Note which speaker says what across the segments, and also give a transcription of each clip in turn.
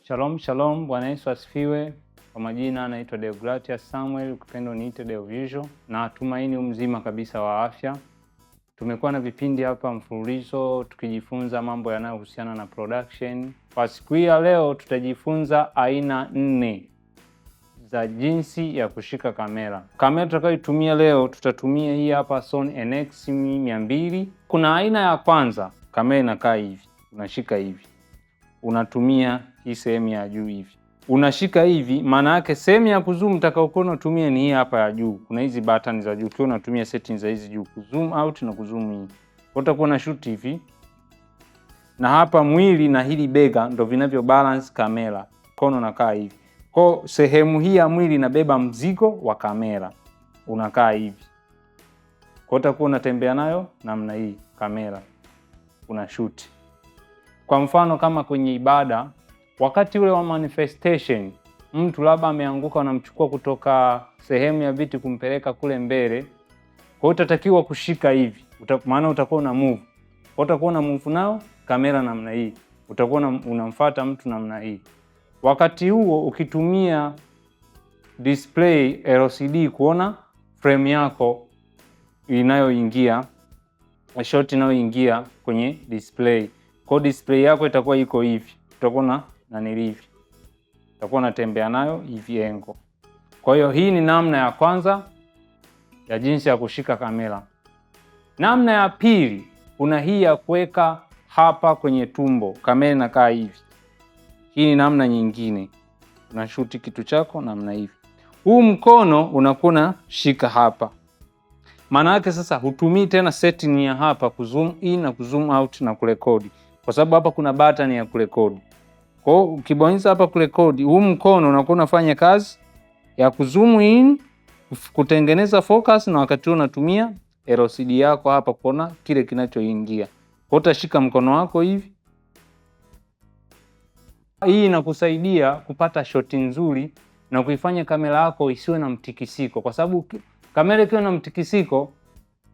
Speaker 1: Shalom shalom, Bwana Yesu asifiwe. Kwa majina anaitwa Deogratias Samuel, ukipenda niite Deo Visual, na tumaini mzima kabisa wa afya. Tumekuwa na vipindi hapa mfululizo tukijifunza mambo yanayohusiana na production. Kwa siku hii ya leo tutajifunza aina nne za jinsi ya kushika kamera. Kamera tutakayoitumia leo tutatumia hii hapa Sony NX 200. Kuna aina ya kwanza, kamera inakaa hivi, unashika hivi, unatumia hii sehemu ya juu hivi, unashika hivi. Maana yake sehemu ya kuzoom utakayokuwa unatumia ni hii hapa ya juu. Kuna hizi button za juu, ukiwa unatumia settings za hizi juu, kuzoom out na kuzoom in, utakuwa na shoot hivi, na hapa mwili na hili bega ndo vinavyo balance kamera, mkono unakaa hivi. Kwa sehemu hii ya mwili inabeba mzigo wa kamera, unakaa hivi. Kwa utakuwa unatembea nayo namna hii, kamera una shoot. Kwa mfano kama kwenye ibada, wakati ule wa manifestation, mtu labda ameanguka, wanamchukua kutoka sehemu ya viti kumpeleka kule mbele. Kwa hiyo utatakiwa kushika hivi, maana utakuwa una move. Kwa utakuwa una move nao kamera namna hii, utakuwa unamfuata mtu namna hii. Wakati huo ukitumia display LCD kuona frame yako inayoingia, shot inayoingia kwenye display. Kwa display yako itakuwa iko hivi, utakuwa na nanili hivi, utakuwa unatembea nayo hivi angle. Kwa hiyo hii ni namna ya kwanza ya jinsi ya kushika kamera. Namna ya pili, kuna hii ya kuweka hapa kwenye tumbo, kamera inakaa hivi. Hii ni namna nyingine, unashuti kitu chako namna hivi, huu mkono unakuwa unashika hapa. Maana yake sasa hutumii tena setting ya hapa kuzoom in na kuzoom out na kurekodi, kwa sababu hapa kuna button ya kurekodi. Kwa hiyo ukibonyeza hapa kurekodi, huu mkono unakuwa unafanya kazi ya kuzoom in, kutengeneza focus, na wakati huo unatumia LCD yako hapa kuona kile kinachoingia. Kwa utashika mkono wako hivi. Hii inakusaidia kupata shoti nzuri na kuifanya kamera yako isiwe na mtikisiko, kwa sababu kamera ikiwa na mtikisiko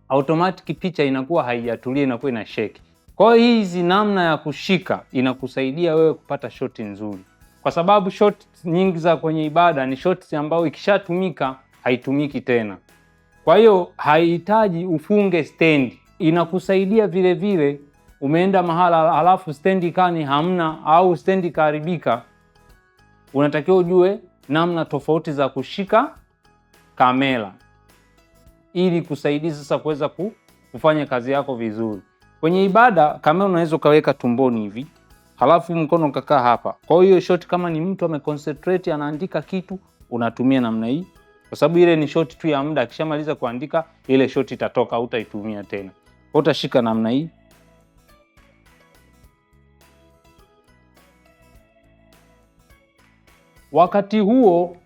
Speaker 1: automatic picha inakuwa haijatulia, inakuwa ina shake. Kwa hiyo hizi namna ya kushika inakusaidia wewe kupata shoti nzuri, kwa sababu shot nyingi za kwenye ibada ni shots ambayo ikishatumika haitumiki tena. Kwa hiyo haihitaji ufunge stendi, inakusaidia vile vile. Umeenda mahala halafu stendi kani hamna au stendi kaharibika, unatakiwa ujue namna tofauti za kushika kamera ili kusaidia sasa kuweza kufanya kazi yako vizuri. Kwenye ibada kamera unaweza ukaweka tumboni hivi, halafu mkono ukakaa hapa. Kwa hiyo shot kama ni mtu ameconcentrate anaandika kitu, unatumia namna hii, kwa sababu ile ni shot tu ya muda. Akishamaliza kuandika ile shot itatoka, hutaitumia tena. Kwa utashika namna hii. Wakati huo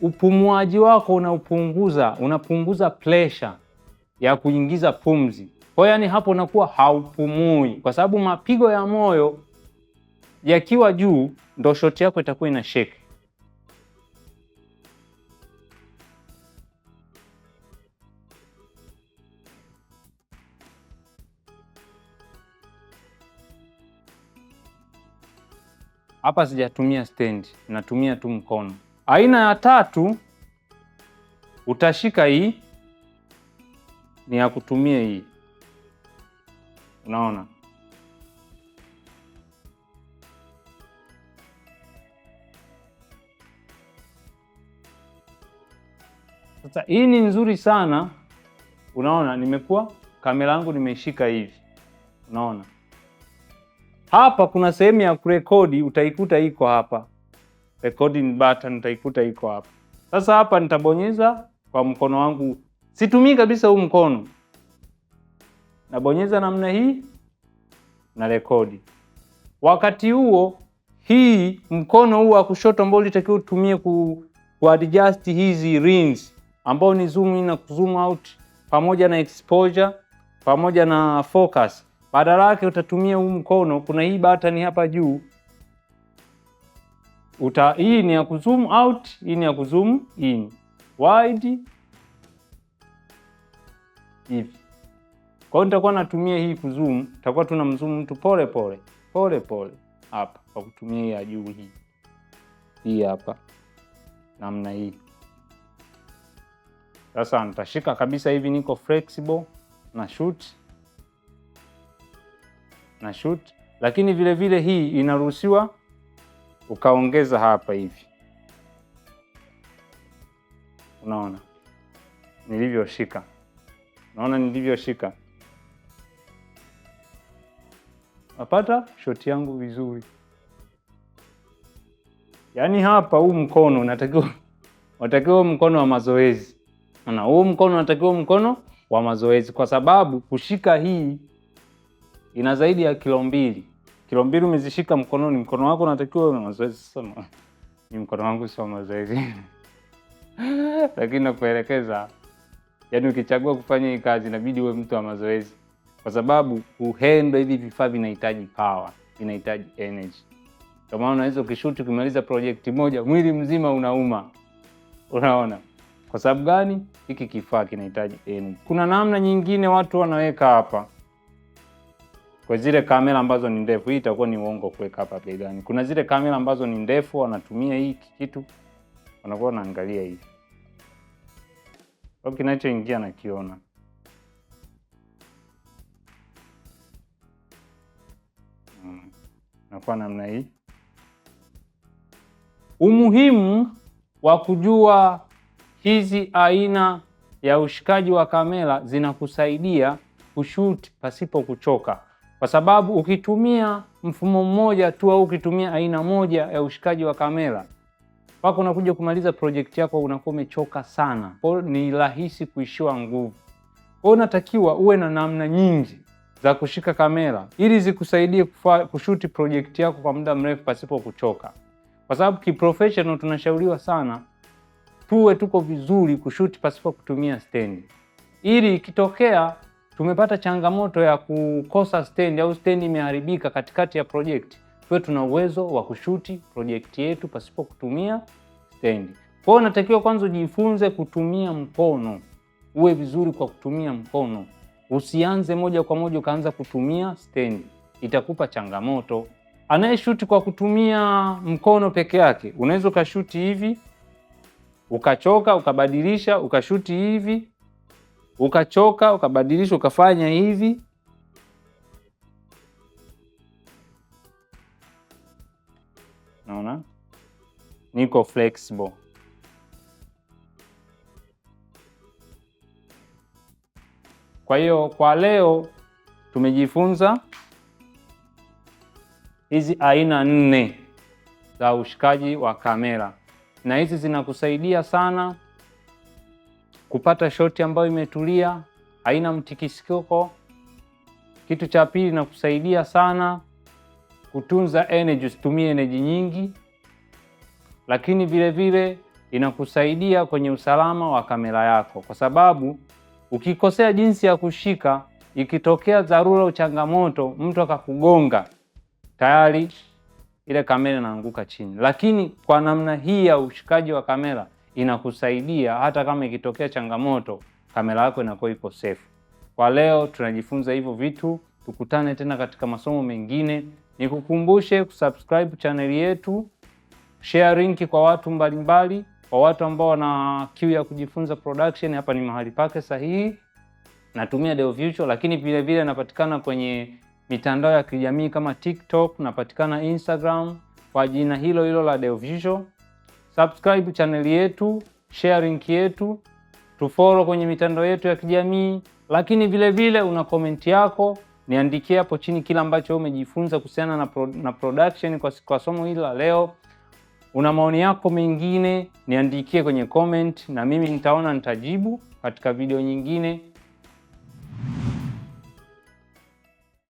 Speaker 1: upumuaji wako unaupunguza, unapunguza pressure ya kuingiza pumzi. Kwa hiyo yani hapo unakuwa haupumui, kwa sababu mapigo ya moyo yakiwa juu ndo shoti yako itakuwa ina shake. Hapa sijatumia stand, natumia tu mkono. Aina ya tatu utashika hii, ni ya kutumia hii, unaona. Sasa hii ni nzuri sana, unaona, nimekuwa kamera yangu nimeishika hivi, unaona. Hapa kuna sehemu ya kurekodi, utaikuta iko hapa, recording button utaikuta iko hapa. Sasa hapa nitabonyeza kwa mkono wangu, situmii kabisa huu mkono, nabonyeza namna hii na rekodi. Wakati huo hii mkono huu wa kushoto ambao ulitakiwa utumie ku adjust hizi rings ambao ni zoom in na zoom out pamoja na exposure pamoja na focus, badala yake utatumia huu mkono. Kuna hii button hapa juu hii ni ya kuzoom out, hii ni ya kuzoom in, wide hivi. Kwa hiyo nitakuwa natumia hii kuzoom, nitakuwa tunamzoom mtu pole pole pole pole. hapa kwa kutumia ya juu hii. Hii hapa namna hii. Sasa nitashika kabisa hivi, niko flexible na shoot na shoot, lakini vile vile hii inaruhusiwa ukaongeza hapa hivi. Unaona nilivyoshika, unaona nilivyoshika, napata shot yangu vizuri. Yaani hapa huu mkono unatakiwa mkono wa mazoezi. Na huu mkono unatakiwa mkono wa mazoezi, kwa sababu kushika hii ina zaidi ya kilo 2. Kilo 2 umezishika mkononi, mkono wako unatakiwa uwe mazoezi. Sasa ni mkono wangu sio mazoezi. Lakini nakuelekeza, yaani ukichagua kufanya hii kazi inabidi uwe mtu wa mazoezi, kwa sababu kuhandle hivi vifaa vinahitaji power, vinahitaji energy. Kwa maana unaweza ukishoot ukimaliza project moja mwili mzima unauma. Unaona? Kwa sababu gani? Hiki kifaa kinahitaji energy. Kuna namna nyingine watu wanaweka hapa kwa zile kamera ambazo ni ndefu. Hii itakuwa ni uongo kuweka hapa begani. Kuna zile kamera ambazo ni ndefu wanatumia hiki kitu, wanakuwa wanaangalia hivi. Kwa kinachoingia nakiona. Nakuwa namna hii. Umuhimu wa kujua hizi aina ya ushikaji wa kamera zinakusaidia kushoot pasipo kuchoka, kwa sababu ukitumia mfumo mmoja tu au ukitumia aina moja ya ushikaji wa kamera mpaka unakuja kumaliza project yako unakuwa umechoka sana. Kwa hiyo ni rahisi kuishiwa nguvu. Kwa hiyo unatakiwa uwe na namna nyingi za kushika kamera ili zikusaidie kushoot project yako kwa muda mrefu pasipo kuchoka. Kwa sababu kiprofessional tunashauriwa sana tuwe tuko vizuri kushoot pasipo kutumia stand, ili ikitokea tumepata changamoto ya kukosa stand au stand imeharibika katikati ya project, tuwe tuna uwezo wa kushoot project yetu pasipo kutumia stand. Kwa hiyo unatakiwa kwanza ujifunze kutumia mkono, uwe vizuri kwa kutumia mkono. Usianze moja kwa moja ukaanza kutumia stand, itakupa changamoto. Anayeshoot kwa kutumia mkono peke yake, unaweza ukashoot hivi ukachoka ukabadilisha, ukashoot hivi ukachoka ukabadilisha, ukafanya hivi. Naona niko flexible. Kwa hiyo kwa leo tumejifunza hizi aina 4 za ushikaji wa kamera, na hizi zinakusaidia sana kupata shoti ambayo imetulia, haina mtikisiko. Kitu cha pili, inakusaidia sana kutunza energy, usitumie energy nyingi, lakini vile vile inakusaidia kwenye usalama wa kamera yako, kwa sababu ukikosea jinsi ya kushika, ikitokea dharura au changamoto, mtu akakugonga, tayari ile kamera inaanguka chini. Lakini kwa namna hii ya ushikaji wa kamera inakusaidia hata kama ikitokea changamoto, kamera yako inakuwa iko safe. Kwa leo tunajifunza hivyo vitu, tukutane tena katika masomo mengine. Nikukumbushe kusubscribe channel yetu, share link kwa watu mbalimbali, kwa watu ambao wana kiu ya kujifunza production. Hapa ni mahali pake sahihi. Natumia Deo Visual, lakini vile vile napatikana kwenye mitandao ya kijamii kama TikTok, napatikana Instagram kwa jina hilo hilo la Deo Visual. Subscribe channel yetu, share link yetu, tufollow kwenye mitandao yetu ya kijamii, lakini vile vile una comment yako niandikie hapo chini kila ambacho umejifunza kuhusiana na production kwa somo hili la leo. Una maoni yako mengine niandikie kwenye comment, na mimi nitaona nitajibu katika video nyingine.